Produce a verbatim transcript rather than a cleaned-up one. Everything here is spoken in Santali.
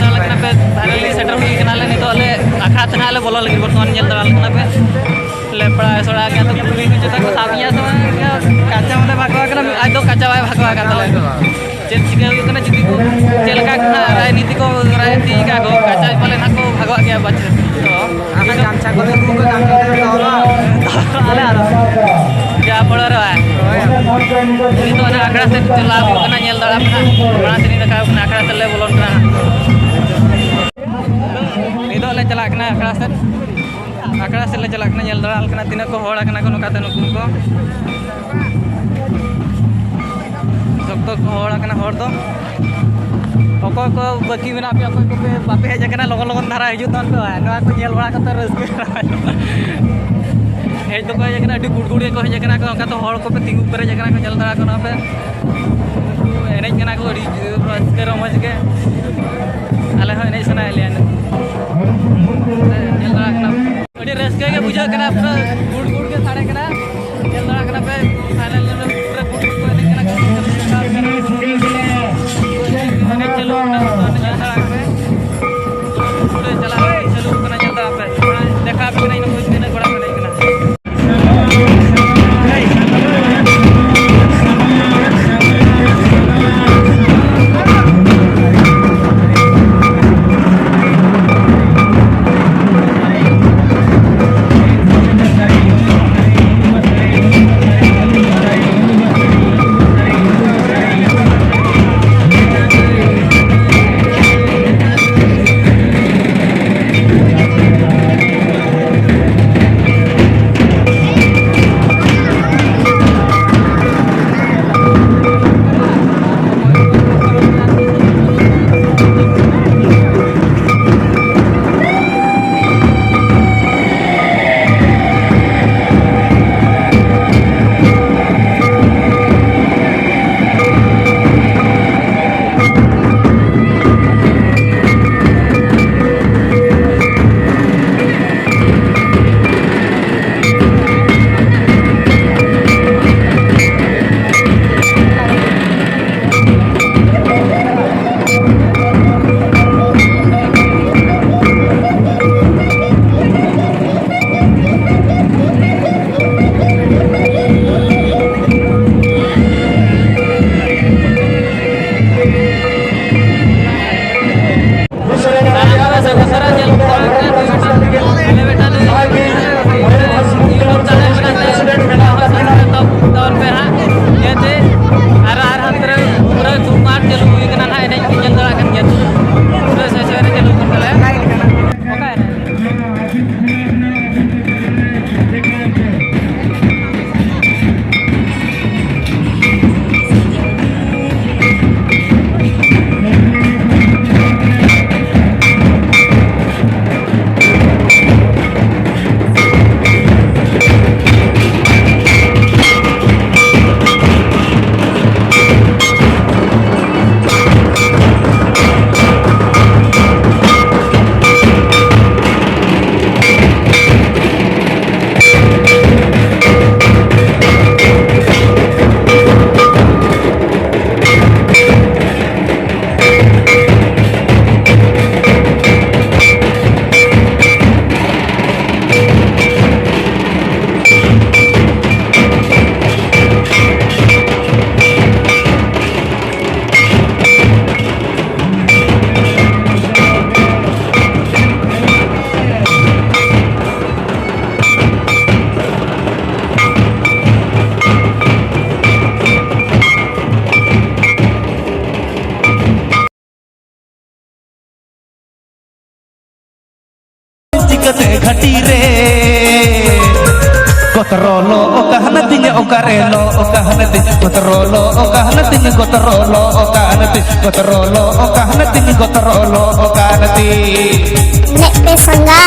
ᱧᱮᱞ ᱫᱟᱲᱮᱭᱟᱜ ᱠᱟᱱᱟ ᱯᱮ, finally ᱥᱮᱴᱮᱨ ᱦᱩᱭ ᱠᱟᱱᱟᱞᱮ᱾ ᱱᱤᱛᱚᱜ ᱟᱞᱮ ᱟᱠᱷᱲᱟ ᱛᱮ ᱱᱟᱦᱟᱜ ᱞᱮ ᱵᱚᱞᱚ ᱞᱟᱹᱜᱤᱫ᱾ ᱵᱚᱨᱛᱚᱢᱟᱱ ᱧᱮᱞ ᱫᱟᱲᱮᱭᱟᱜ ᱠᱟᱱᱟ ᱯᱮ, ᱞᱮᱯᱲᱟ ᱥᱚᱲᱟ ᱜᱮ ᱟᱫᱚ ᱠᱩᱲᱤ ᱠᱚ ᱡᱚᱛᱚ ᱠᱚ ᱥᱟᱵ ᱤᱧᱟ ᱥᱮ ᱵᱟᱝ? ᱠᱟᱪᱟ ᱢᱟᱞᱮ ᱵᱷᱟᱜᱟᱣ ᱠᱟᱱᱟ, ᱟᱡ ᱫᱚ ᱠᱟᱪᱟ ᱵᱟᱭ ᱵᱷᱟᱜᱟᱣ ᱠᱟᱱ ᱛᱟᱞᱮᱭᱟ᱾ ᱪᱮᱫ ᱪᱤᱠᱟᱹ ᱦᱩᱭᱩᱜ ᱠᱟᱱᱟ, ᱡᱩᱫᱤ ᱠᱚ ᱪᱮᱫ ᱞᱮᱠᱟ ᱠᱚ ᱱᱟᱦᱟᱜ ᱨᱟᱡᱽᱱᱤᱛᱤ ᱠᱚ, ᱨᱟᱡᱽᱱᱤᱛᱤ ᱠᱟ ᱠᱚ, ᱠᱟᱪᱟ ᱯᱟᱞᱮ ᱱᱟᱦᱟᱜ ᱠᱚ ᱵᱷᱟᱜᱟᱣ ᱜᱮᱭᱟ ᱯᱟᱪᱮ᱾ ᱛᱚ ᱟᱨ ᱜᱟᱢᱪᱷᱟ ᱠᱚᱛᱮ ᱩᱱᱠᱩ ᱠᱚ ᱜᱟᱢᱪᱷᱟ ᱠᱚᱛᱮ ᱫᱚᱦᱚ ᱠᱟᱜᱼᱟ᱾ ᱟᱞᱮ ᱟᱫᱚ ᱡᱟ ᱯᱚᱲᱟ ᱨᱮ ᱵᱟᱭ᱾ ᱦᱳᱭ᱾ ᱱᱤᱛᱚᱜ ᱚᱱᱟ ᱟᱠᱷᱲᱟ ᱥᱮᱫ ᱪᱟᱞᱟᱣ ᱦᱩᱭᱩᱜ ᱠᱟᱱᱟ, ᱧᱮᱞ ᱫᱟᱲᱮᱭᱟᱜ ᱠᱟᱱᱟ᱾ ᱢᱟᱲᱟᱝ ᱥᱮᱫ ᱤᱧ ᱨᱟᱠᱟᱵ ᱠᱟᱱᱟ, ᱟᱠᱷᱲᱟ ᱥᱮᱫ ᱞᱮ ᱵᱚᱞᱚᱱ ᱠᱟᱱᱟ᱾ ᱱᱤᱛᱚᱜ ᱞᱮ ᱪᱟᱞᱟᱜ ᱠᱟᱱᱟ ᱟᱠᱷᱲᱟ ᱥᱮᱫ᱾ ᱟᱠᱷᱲᱟ ᱥᱮᱫ ᱞᱮ ᱪᱟᱞᱟᱜ ᱠᱟᱱᱟ, ᱧᱮᱞ ᱫᱟᱲᱮᱭᱟᱜ ᱠᱟᱱᱟ ᱛᱤᱱᱟᱹᱜ ᱠᱚ ᱦᱚᱲ ᱟᱠᱟᱱᱟ ᱠᱚ ᱱᱚᱝᱠᱟᱛᱮ ᱱᱩᱠᱩ ᱠᱚ᱾ ᱥᱚᱠᱛᱚ ᱠᱚ ᱦᱚᱲ ᱟᱠᱟᱱᱟ ᱦᱚᱲ ᱫᱚ᱾ ᱚᱠᱚᱭ ᱠᱚ ᱵᱟᱹᱠᱤ ᱢᱮᱱᱟᱜ ᱯᱮᱭᱟ, ᱚᱠᱚᱭ ᱠᱚᱯᱮ ᱵᱟᱯᱮ ᱦᱮᱡ ᱟᱠᱟᱱᱟ, ᱞᱚᱜᱚᱱ ᱞᱚᱜᱚᱱ ᱫᱷᱟᱨᱟ ᱦᱤᱡᱩᱜ ᱛᱟᱵᱚᱱ ᱯᱮ᱾ ᱱᱚᱣᱟ ᱠᱚ ᱧᱮᱞ ᱵᱟᱲᱟ ᱠᱟᱛᱮ ᱨᱟᱹᱥᱠᱟᱹ ᱦᱮᱡ ᱫᱚᱠᱚ ᱦᱮᱡ ᱟᱠᱟᱱᱟ, ᱟᱹᱰᱤ ᱜᱩᱲ ᱜᱩᱲ ᱜᱮᱠᱚ ᱦᱮᱡ ᱟᱠᱟᱱᱟ ᱠᱚ᱾ ᱚᱱᱠᱟ ᱛᱚ ᱦᱚᱲ ᱠᱚᱯᱮ ᱛᱤᱸᱜᱩ ᱯᱮᱨᱮᱡ ᱟᱠᱟᱱᱟ ᱠᱚ, ᱧᱮᱞ ᱫᱟᱲᱮᱭᱟᱜ ᱠᱟᱱᱟ ᱯᱮ᱾ ᱩᱱᱠᱩ ᱮᱱᱮᱡ ᱠᱟᱱᱟ ᱠᱚ ᱟᱹᱰᱤ ᱡᱳᱨ ᱨᱟᱹᱥᱠᱟᱹ ᱨᱚᱢᱚᱡᱽ ᱜᱮ᱾ ᱟᱞᱮ ᱦᱚᱸ ᱮᱱᱮᱡ ᱥᱟᱱᱟᱭᱮᱫ ᱞᱮᱭᱟ᱾ ᱧᱮᱞ ᱫᱟᱲᱮᱭᱟᱜ ᱠᱟᱱᱟ ᱯᱮ᱾ ᱟᱹᱰᱤ ᱨᱟᱹᱥᱠᱟᱹ ᱜᱮ ᱵᱩᱡᱷᱟᱹᱜ ᱠᱟᱱᱟ, ᱯᱩᱨᱟᱹ ᱜᱩᱲ ᱜᱩᱲ ᱜᱮ ᱥᱟᱰᱮ ᱠᱟᱱᱟ᱾ ᱧᱮᱞ ᱫᱟᱲᱮᱭᱟᱜ ᱠᱟᱱᱟ ᱯᱮ, final ᱨᱮ ᱯᱩᱨᱟᱹ ᱜᱩᱲ ᱜᱩᱲ ᱠᱚ ᱮᱱᱮᱡ ᱠᱟᱱᱟ᱾ ᱮᱱᱮᱡ ᱪᱟᱹᱞᱩ ᱠᱟᱱᱟ, ᱧᱮᱞ ᱫᱟᱲᱮᱭᱟᱜ ᱠᱟᱱᱟ ᱯᱮ᱾ ᱯᱩᱨᱟᱹ ᱪᱟᱞᱟᱜ ᱠᱟᱱᱟ, ᱪᱟᱹᱞᱩ ᱠᱟᱱᱟ, ᱧᱮᱞ ᱫᱟᱲᱮᱭᱟᱜ ᱯᱮ᱾ ᱫᱮᱠᱷᱟᱣ ᱟᱯᱮ ᱠᱟᱹᱱᱟᱹᱧ ᱱᱩᱠᱩ ᱛᱤᱱᱟᱹᱜ ᱠᱚᱲᱟ ᱠᱚ ᱮᱱᱮᱡ ᱠᱟᱱᱟ᱾ ᱠᱟᱛᱮ ᱜᱷᱟᱹᱴᱤ ᱨᱮ ᱜᱚᱛᱨᱚ ᱞᱚ ᱚᱠᱟ ᱦᱟᱱᱟ ᱛᱤᱧ ᱚᱠᱟᱨᱮ ᱞᱚ ᱚᱠᱟ ᱦᱟᱱᱟ ᱛᱤᱧ ᱜᱚᱛᱨᱚ ᱞᱚ ᱚᱠᱟ ᱦᱟᱱᱟ ᱛᱤᱧ ᱜᱚᱛᱨᱚ ᱞᱚ ᱚᱠᱟ ᱦᱟᱱᱟ ᱛᱤᱧ ᱜᱚᱛᱨᱚ ᱞᱚ ᱚᱠᱟ ᱦᱟᱱᱟ ᱛᱤᱧ ᱜᱚᱛᱨᱚ ᱞᱚ ᱚᱠᱟ ᱦᱟᱱᱟ ᱛᱤᱧ᱾ ᱮᱱᱮᱡ ᱯᱮ ᱥᱟᱸᱜᱟ᱾